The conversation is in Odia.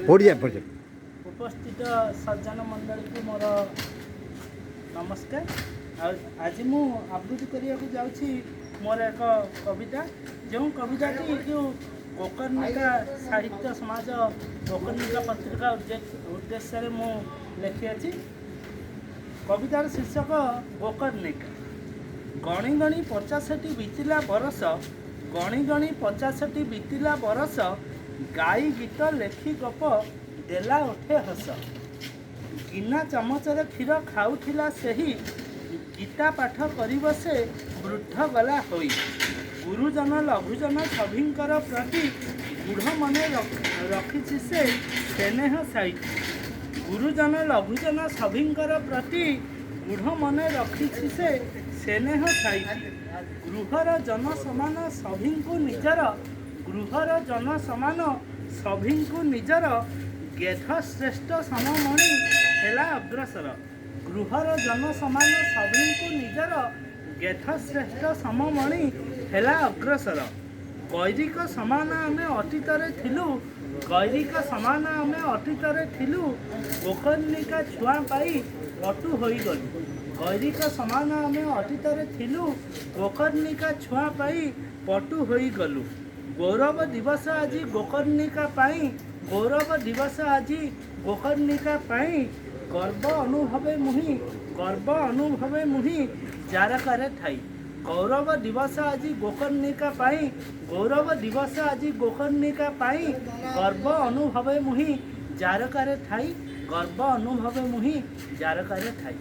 ବଢ଼ିଆ ବଢ଼ିଆ। ଉପସ୍ଥିତ ସଜ୍ଜନ ମଣ୍ଡଳୀକୁ ମୋର ନମସ୍କାର। ଆଉ ଆଜି ମୁଁ ଆବୃତ୍ତି କରିବାକୁ ଯାଉଛି ମୋର ଏକ କବିତା, ଯେଉଁ କବିତାଟି ଯେଉଁ ଗୋକର୍ଣ୍ଣିକା ସାହିତ୍ୟ ସମାଜ, ଗୋକର୍ଣ୍ଣିକା ପତ୍ରିକା ଉଦ୍ଦେଶ୍ୟରେ ମୁଁ ଲେଖିଅଛି। କବିତାର ଶୀର୍ଷକ ଗୋକର୍ଣ୍ଣିକା। ଗଣି ଗଣି 50ଟି ବିତିଲା ବରଷ, ଗଣି ଗଣି 50ଟି ବିତିଲା ବରଷ, ଗାଇ ଗୀତ ଲେଖି ଗପ ଦେଲା ଓଠେ ହସ। ଗିନା ଚାମଚରେ କ୍ଷୀର ଖାଉଥିଲା ସେହି, ଗୀତା ପାଠ କରିବ ସେ ବୃଦ୍ଧ ଗଲା ହୋଇ। ଗୁରୁଜନ ଲଘୁଜନ ସଭିଙ୍କର ପ୍ରତି ଗୂଢ଼ ମନେ ରଖିଛି ସେ ସ୍ନେହ ସାଇତି। ଗୁରୁଜନ ଲଘୁଜନ ସଭିଙ୍କର ପ୍ରତି ଗୂଢ଼ ମନେ ରଖିଛି ସେ ସ୍ନେହ ସାଇତି। ଗୃହର ଜନ ସମାନ ସଭିଙ୍କୁ ନିଜର, ଗୃହର ଜନ ସମାନ ସଭିଙ୍କୁ ନିଜର, ଗେଧ ଶ୍ରେଷ୍ଠ ସମମଣି ହେଲା ଅଗ୍ରସର। ଗୃହର ଜନ ସମାନ ସଭିଙ୍କୁ ନିଜର, ଗେଧ ଶ୍ରେଷ୍ଠ ସମମଣି ହେଲା ଅଗ୍ରସର। ଗୈରିକ ସମାନ ଆମେ ଅତୀତରେ ଥିଲୁ, ଗୈରିକ ସମାନ ଆମେ ଅତୀତରେ ଥିଲୁ, ଗୋକର୍ଣ୍ଣିକା ଛୁଆଁ ପାଇ ପଟୁ ହୋଇଗଲୁ। ଗୈରିକ ସମାନ ଆମେ ଅତୀତରେ ଥିଲୁ, ଗୋକର୍ଣ୍ଣିକା ଛୁଆଁ ପାଇ ପଟୁ ହୋଇଗଲୁ। ଗୌରବ ଦିବସ ଆଜି ଗୋକର୍ଣ୍ଣିକା ପାଇଁ, ଗୌରବ ଦିବସ ଆଜି ଗୋକର୍ଣ୍ଣିକା ପାଇଁ, ଗର୍ବ ଅନୁଭବେ ମୁହିଁ, ଗର୍ବ ଅନୁଭବେ ମୁହିଁ ଜାରକାରେ ଥାଇ। ଗୌରବ ଦିବସ ଆଜି ଗୋକର୍ଣ୍ଣିକା ପାଇଁ, ଗୌରବ ଦିବସ ଆଜି ଗୋକର୍ଣ୍ଣିକା ପାଇଁ, ଗର୍ବ ଅନୁଭବେ ମୁହିଁ ଜାରକାରେ ଥାଇ, ଗର୍ବ ଅନୁଭବେ ମୁହିଁ ଜାରକାରେ ଥାଇ।